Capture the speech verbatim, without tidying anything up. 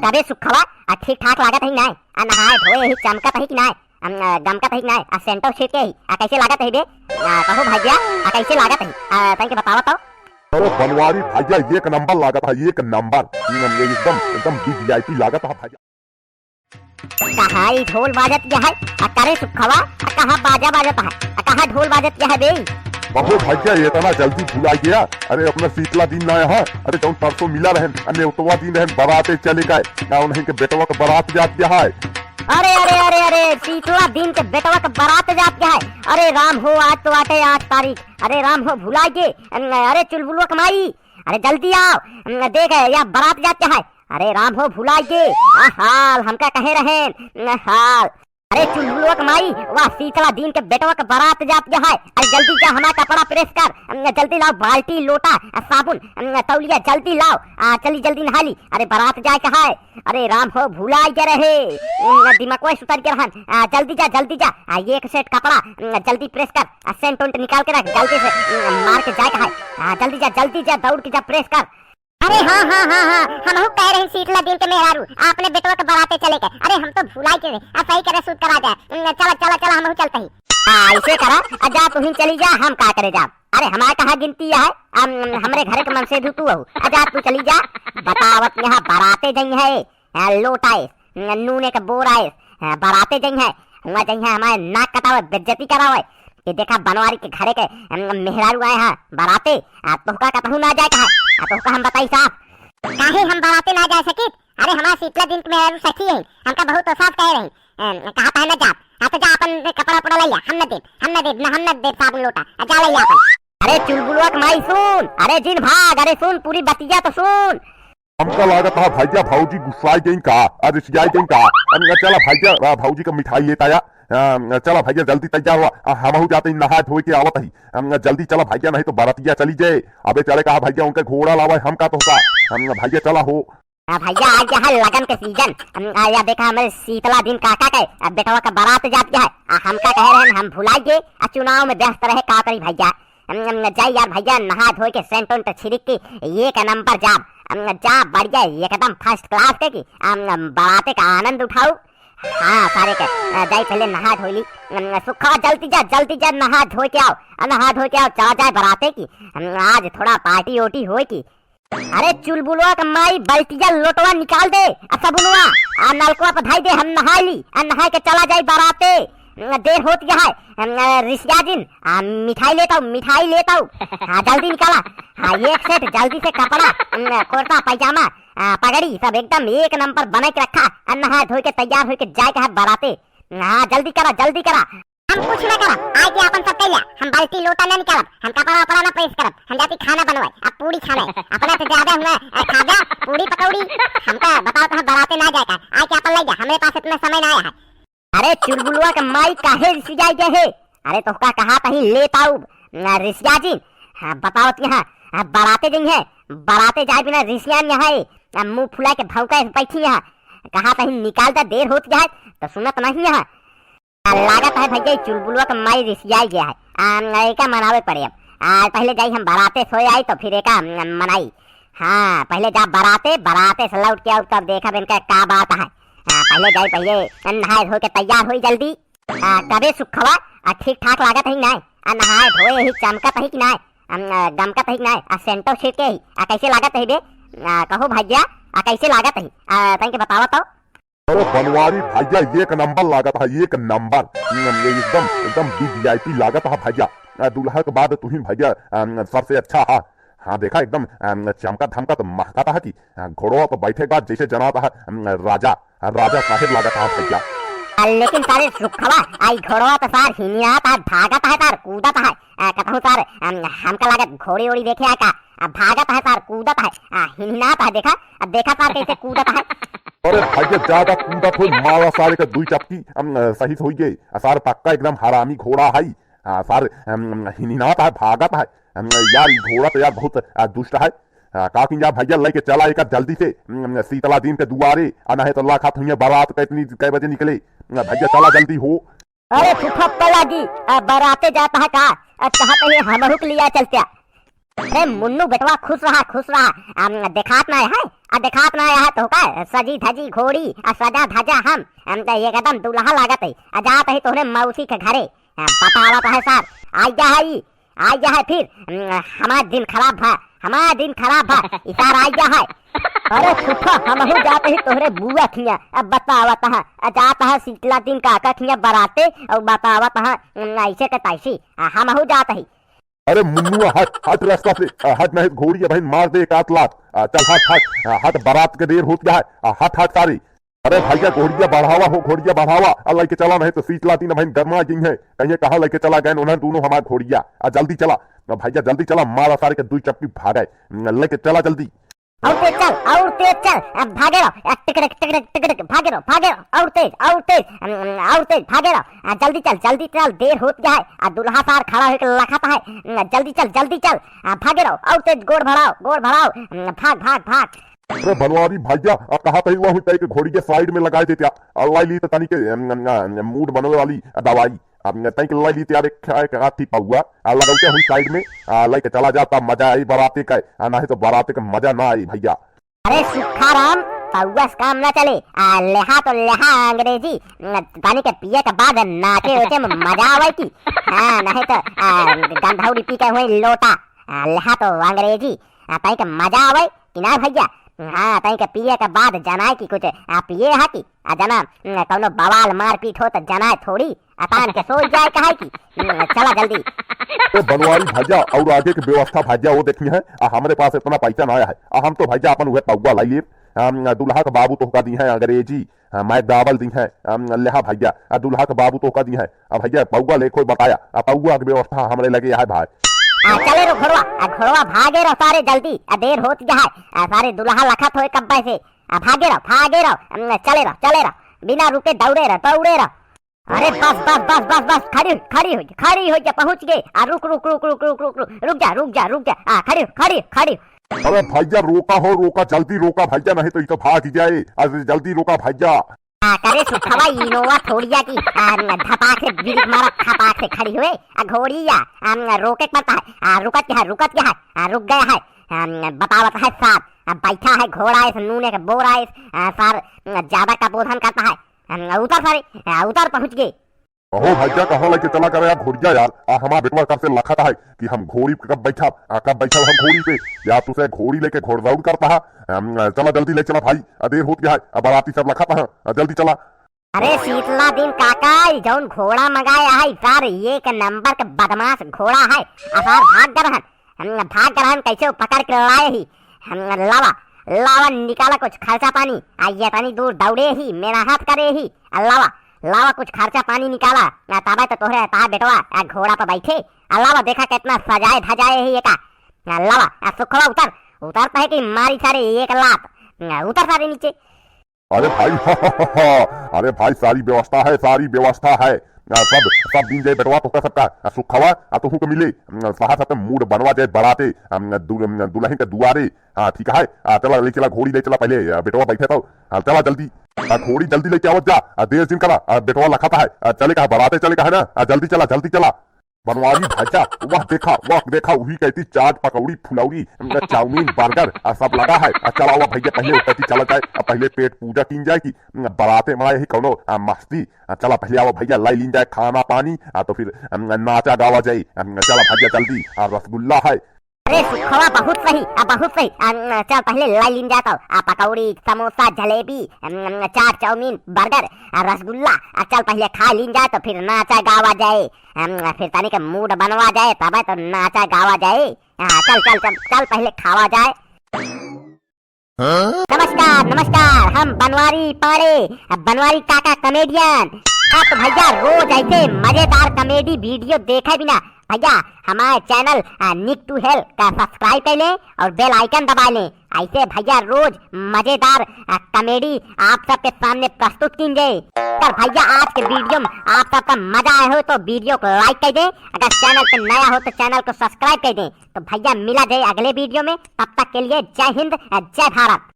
कबे सुखवा, आ ठीक ठाक लागत ही नाय? आ नहाए धोए ही चमकत ही कि नाय? अम, आ, गमकत ही कि नाय? आ सेंटो छिटके ही। आ कैसे लागत ही बे? आ, कहो भैया, आ कैसे लागत ही? आ, तनिक बतावा तो। अरे बनवारी भैया, एक नंबर लागत है, एक नंबर। एकदम, एकदम V V I P लागत है भैया। कहाँ ई ढोल बाजत यहै? आ करे सुखवा, आ कहाँ बाजा बाजत है? आ कहाँ ढोल बाजत यहै बे? बाबू भैया, इतना जल्दी भुला गया। अरे अपना शीतला दिन ना यहाँ, अरे जौन परसों मिला रहन, अ नेवतवा दिन रहन, बराते चले गए, ना उन्हीं के बेटवा के बरात जात यहै। अरे, अरे, अरे, अरे, शीतला दिन के बेटवा के बरात जात यहै। अरे राम हो, आज तो आटे आठ तारीख। अरे राम हो, भुला गे। अरे चुलबुलवा के माई, अरे जल्दी आओ, देख या बरात जात यहै। अरे राम हो, भुला गे। आ हाल, हमका कहे रहेन, आ हाल। अरे चुलबुलवा के माई, वाह शीतला दिन के बेटवा के बरात जात यहै। अरे जल्दी जा, हमार कपड़ा press कर, अम, जल्दी लाओ बाल्टी, लोटा, आ, साबुन, अम, तौलिया, जल्दी लाओ। आ, चली जल्दी नहा ली। अरे बरात जाए का है। अरे राम हो, भुला गए रहे, अम, दिमाग से उतर गए रहन। आ, जल्दी जा, जल्दी जा। आ, एक set कपड़ा, अम, जल्दी press कर, आ, scent उंट निकाल के रख, जल्दी से, अम, मार के जाए का है। आ, जल्दी जा, जल्दी जा, दौड़ के जा, press कर। अरे हाँ, हाँ, हाँ, हाँ, हमहू कहे रही शीतला दिन के मेहरारू, अपने बेटवा के बराते चले के। अरे हम तो भुलाई के, आ सही करे सूत करा जाए। उम, चला, चला, चला, हमहू चलते ही। आ, ऐसे करा, आ जा तू ही चली जा, हम का करे जाब? अरे हमार कहाँ गिनती है? अम, हमरे घर के मनसेधू तू हऊ। आ जा तू चली जा, बतावत यहाँ बराते जइहैं, आ, लोटाए, नूने के बोराए, आ, बराते जइहैं, हुआँ जइहैं हमारे नाक कटावे, बेइज्जती करावे। कि देखा बनवारी के घरे के, अम, मेहरारू आए हैं बराते, आ, तोहका कतहू ना जाए का है, आ, तोहका हम बताई साफ। काहे हम बराते ना जा सकित? अरे हमार शीतला दिन के मेहरारू सखी है, हमका बहुत तो साफ कहे रही, अम, कहा था ना जाब, हाँ तो जा अपन कपड़ा उपड़ा लइया, हम न देब, हम न देब, ना हम न देब साबुन लोटा, आ, जा लइया अपन। अरे चुलबुलवा के माई सुन, अरे जिन भाग, अरे सुन पूरी बतिया तो सुन। हमका लागत है भैया भौजी गुस्साई गईं का, आ, रिसियाई गईं का। अम, चला भैया, आ, भौजी का मिठाई लेता या। अम, चला भैया जल्दी तैयार हुआ, आ, हमहू जाते ही नहा धोए के आवत ही। अम, जल्दी चला भैया, नहीं तो बरतिया चली जाए। अबे चले कहा भैया उनके घोड़ा लावे, हम का तोहका। अम, भैया चला हो। आ, भैया आ गया है लगन के season। अम, आ, या देखा हमरे शीतला दिन काका के, आ, बेटवा का बरात जात गया है। आ, हमका कहे रहन हम भुलाई गए, आ, चुनाव में व्यस्त रहे, का करी भैया। अम, अम, जाई यार भैया, नहा धोए के scent उंट छिड़क के एक नंबर जाब। अम, जा बढ़िया एकदम first class के की, अम, अम, बराते का आनंद उठाऊ। हाँ, सारे के, अ, जाई पहले नहा धोई ली। अम, सुखवा जल्दी जा, जल्दी जा, नहा धोए के आओ। अ, नहा धोए के आओ, चला जाए बराते की। अम, आज थोड़ा party ओटी होए की। अरे चुलबुलवा के माई, बल्टिया लोटवा निकाल दे, आ सबुनवा, आ नलकवा पर धाई दे, हम नहाई ली, आ नहाए के चला जाई बराते। देर होत गया है, अम, रिसिया जिन, आ, मिठाई लेताऊ, मिठाई लेताऊ। हाँ, जल्दी निकाला। हाँ, एक set जल्दी से कपड़ा, अम, कुर्ता, पैजामा, आ, पगड़ी, सब एकदम एक नंबर बना के रखा। आ, नहा धोए के तैयार होए के जाए के है बराते। हाँ, जल्दी करा, जल्दी करा। हम कुछ ना करब, आए के अपन सब कइला। हम बाल्टी लोटा ना निकालब, हम कपड़ा उपड़ा ना press करब, हम जाती खाना बनवाए, अब पूरी खाना है। अपना तो ज्यादा हुआ, आ, खाजा, पूरी पकौड़ी, हमका बताओ तो हम बराते ना जाए का, आए के अपन ले जा, हमरे पास इतना समय ना आया है। अरे चुलबुलवा के माई काहे रिसियाई गए है? अरे तोहका कहा तही लेत आउब, आ, रिसिया जिन। हाँ, बतावत यहाँ, हाँ, बराते जइहैं, बराते जाए बिना रिसियान यहाँ है, आ, मुँह फुला के भौंका बैठी यहाँ। कहा तही निकाल दे, देर होत गया है, तो सुनत नहीं यहाँ। आ, लागत है भैया, ई चुलबुलवा के माई रिसियाई गया है। आ, एका मनावे पड़े अब। आ, पहले जाई हम बराते सोए आई, तो फिर एका, अम, मनाई। हाँ, पहले जा बराते, बराते से लौट के आउब, तब देखब इनका का बात है। हाँ, पहले जाई, पहले नहाए धो के तैयार होई जल्दी। आ, कबे सुखवा, आ, ठीक ठाक लागत है कि नाय? आ, नहाए धोए ही चमकत है कि नाय? अम, आ, गमकत है कि नाय? आ, सेंटो छिड़के ही। आ, कैसे लागत है बे? आ, कहो भैया, आ, कैसे लागत है? आ, तनिक बतावा तो। अरे बनवारी भैया, एक नंबर लागत है, एक नंबर। हम्म, एकदम, एकदम V V I P लागत है भैया। आ, दुल्हा के बाद तुहिन भैया, अम, सबसे अच्छा है। हाँ, देखा एकदम, अम, चमकत धमकत महकत है कि, आ, घोड़वा पर बैठे के बाद जैसे जनात है, अम, राजा, आ, राजा साहेब लागत है भैया। आ, लेकिन सारे सुखवा, आई घोड़वा तो सार हिनियात है, भागत है सार, कूदत है। आ, कतहूँ सार, अम, हमका लागत घोड़ी ओड़ी देखे है का? आ, भागत है सार, कूदत है। आ, हिनहिनात है, देखा, आ, देखा सार कैसे कूदत है। अरे भैया, ज्यादा कूदत हो, मारा सारे का दुई चपकी, अम, सही से होइए। आ, सार पक्का एकदम हरामी घोड़ा है। आ, सार, अम, हिनहिनात है, भागत है। अम, यार, ई घोड़ा तो यार बहुत, आ, दुष्ट है। आ, का किन जा भैया, लेके चला एका जल्दी से, अम, शीतला दीन के दुआरे। आ, नहीं तो लाखा थुइया बारात कितनी, कै बजे निकले? आ, भैया, चला जल्दी हो। अरे फुफा पलागी, आ, बराते जाता है का? आ, चाहते ही हमहू के लिया चलते। अरे मुन्नू बेटवा, खुश रहा, खुश रहा। अम, देखात ना है, आ देखात ना है तोहका सजी धजी घोड़ी, आ सजा धजा हम, हम तो एकदम दुल्हा लागत है। आ जात है तोहरे मौसी के घरे। आ बतावत है सार, आइ जा है ई, आइ जा है फिर, हम्म, हमार दिन खराब भा, हमार दिन खराब भा, ई सार आइ जा है। अरे सुखा, हमहू जात ही तोहरे बुआ खिया, अब बतावत है, आ जात है शीतला दिन काका खिया बराते, और बतावत है, हम्म, ऐसे के तैसी, आ हमहू जात ही। अरे मुन्नुआ, हट, हट रास्ता से, आ, हट, नहीं तो घोड़ी अबहिन मार दे एक आध लात। आ, चल हट, हट, आ, हट, बारात के देर होत गया है। आ, हट, हट सारी। अरे भैया, घोड़िया बढ़ावा हो, घोड़िया बढ़ावा। आ, लइके चला, नहीं तो शीतला दिन अबहिन गरमा गई है। कहिए कहाँ लइके चला गए उन्हें दोनों हमार घोड़िया। आ, जल्दी चला। आ, भैया, जल्दी चला, मारा सारे के दुई चप्पी भागे। न, लइके चला जल्दी। और तेज चल, और तेज चल, अब भागे रहो, अब टिक टिक टिक टिक टिक टिक, भागे रहो, भागे रहो, और तेज, और तेज, अम, अम, और तेज, भागे रहो, आ, जल्दी चल, जल्दी चल, देर होत गया है, आ, दुल्हा सार खड़ा होके लखत है, अम, जल्दी चल, जल्दी चल, आ, भागे रहो, और तेज, गोड़ बढ़ाओ, गोड़ बढ़ाओ, अम, भाग, भाग, भाग। अरे बनवारी भैया, आ, कहा तही वहाँ तय के घोड़ी के side में लगाए देते, आ, लाई ली तो तनी के, अम, अम, अम, mood बनवे वाली दवाई। अब तई के लाई ली तैयार एक, एक आठी पौआ, आ लगौते हुई side में, आ लइके चला जाता, मजा आई बाराती का, आ नहीं तो बाराती का मजा ना आई भैया। अरे सुखाराम, पौआ से काम ना चले, आ लेहा तो लेहा अंग्रेजी, न, पानी के पिए के बाद नाचे उचे में मजा आवे की, हाँ नहीं तो, आ, गंधौरी पी के हुई लोटा, आ लेहा तो अंग्रेजी, आ तई के मजा आवे कि ना भैया, हाँ तई के पिए के बाद जनाए की कुछ, आ पिए हा की, आ जना, न, कौनो बवाल मारपीट हो तो जनाए थोड़ी, अतान के सोच जाए कहाई की। हम्म, चला जल्दी। ए बनवारी भैया, और आगे के व्यवस्था भैया वो देखनी है। आ हमरे पास इतना पैसा ना आया है। आ हम तो भैया अपन उहे पौआ लाई लेब। हम दुल्हा के बाबू तोहका दी है अंग्रेजी, हाँ, मैं दाबल दी है। हम लेहा भैया, आ दुल्हा के बाबू तोहका दी है। आ भैया पौआ लेखो बताया, आ पौआ के व्यवस्था हमरे लगे है भाई। आ चले रो घोड़वा, आ घोड़वा भागे रो सारे जल्दी, आ देर होत गया है। आ सारे दुल्हा लखत होए कब्बे से, आ भागे रो, भागे रो, अम, चले रो, चले रो, बिना रुके दौड़े रो, दौड़े रो। अरे बस, बस, बस, बस, बस, खड़ी हो, खड़ी हो, खड़ी हो जा, पहुँच गए। आ रुक, रुक, रुक, रुक, रुक, रुक, रुक, रुक जा, रुक जा, रुक जा। आ खड़ी हो, खड़ी हो, खड़ी हो। अरे भैया रोका हो, रोका, जल्दी रोका भैया, नहीं तो ये तो भाग ही जाए। अरे जल्दी रोका भैया। आ करे सुखवा इनोवा थोड़िया की, आ धपाक से ब्रेक मारा, धपाक से खड़ी हुए। आ घोड़िया, आ रोके के पड़ता है। आ रुकत क्या है, रुकत क्या है? आ रुक गया है। आ बतावत है साहब, आ बैठा है घोड़ा इस नूने के बोरा इस, आ सार ज्यादा का बोधन करता है। आ उतर सारे, आ उतर पहुँच गए। अहो भैया, कहाँ लेके चला करे यार घोड़िया यार? आ हमार बेटवा कब से लखत है कि हम घोड़ी पे कब बैठब, आ कब बैठब हम घोड़ी पे? यार तुसे घोड़ी लेके घोड़दौड़ करता है। हम, चला जल्दी ले चला भाई, आ देर होत गया है, आ बाराती सब लखत है, आ जल्दी चला। अरे शीतला दिन काका, ई जौन घोड़ा मंगाया है सार, एक नंबर के बदमाश घोड़ा है। आ सार भाग गए रहन, हम भाग गए रहन, कैसे वो पकड़ के लाए ही। हम लावा, लावा निकाला कुछ खर्चा पानी, आ ये तनी दूर दौड़े ही, मेहनत करे ही, आ लावा, लावा कुछ खर्चा पानी निकाला, ना तबे तो तोहरे तार बेटवा आ घोड़ा पर बैठे। आ लावा देखा कितना सजाए धजाए ही एका। आ लावा, आ सुखवा उतर, उतर तो है कि मारी सारे एक लात। आ उतर सारे नीचे। अरे भाई, अरे भाई, सारी व्यवस्था है, सारी व्यवस्था है। आ, सब, सब दिन जाए बेटवा तोहका सबका, आ, सुखवा, आ, तोहू के मिले। आ, शहर सबके मूड बनवा जाए बराते, आ, दु-, आ, दुल्हन के दुआरे। हाँ, ठीक है। आ, चला, ले चला, घोड़ी ले चला पहले, आ, बेटवा बैठे तो। हाँ, चला जल्दी। आ, घोड़ी जल्दी लेके आवत जा, आ, देर जिन करा, आ, बेटवा लखत है, आ, चले कहा बराते, चले कहा ना, आ, जल्दी चला, जल्दी चला। बनवारी भैया, वाह देखा, वाह देखा, वही कहती चाट, पकौड़ी, फुलौरी, चाउमीन, बर्गर, आ, सब लगा है। आ, चला वाह भैया, पहले वो कहती चला जाए, आ, पहले पेट पूजा कीन जाए कि, आ, बराते में आए ही कौनो, आ, मस्ती। आ, चला पहले आवा भैया, लाई लीन जाए खाना पानी, आ, तो फिर, आ, नाचा गावा जाए। आ, चला भैया जल्दी, आ, रसगुल्ला है। अरे सुखवा बहुत सही, आ, बहुत सही। आ, चल पहले लाई लीन जाए तो, आ, पकौड़ी, समोसा, जलेबी, अम, चाट, चाउमीन, बर्गर, आ, रसगुल्ला, आ, चल पहले खा लीन जाए तो फिर नाचा गावा जाए। अम, फिर तनी के मूड बनवा जाए, तबे तो नाचा गावा जाए। हाँ, चल, चल, चल, चल पहले खावा जाए। नमस्कार, नमस्कार, हम बनवारी पाड़े, बनवारी काका कॉमेडियन। आप भैया रोज ऐसे मजेदार कॉमेडी वीडियो देखे बिना भैया हमारे चैनल, आ, निक टू हेल का subscribe कर लें और bell icon दबा लें। ऐसे भैया रोज मजेदार, आ, कॉमेडी आप सबके सामने प्रस्तुत कीन जाए। अगर भैया आज के वीडियो में आप सबका मजा आया हो तो वीडियो को like कर दें, अगर चैनल पे नया हो तो चैनल को subscribe कर दें। तो भैया मिला जाए अगले वीडियो में, तब तक के लिए जय हिंद, जय भारत।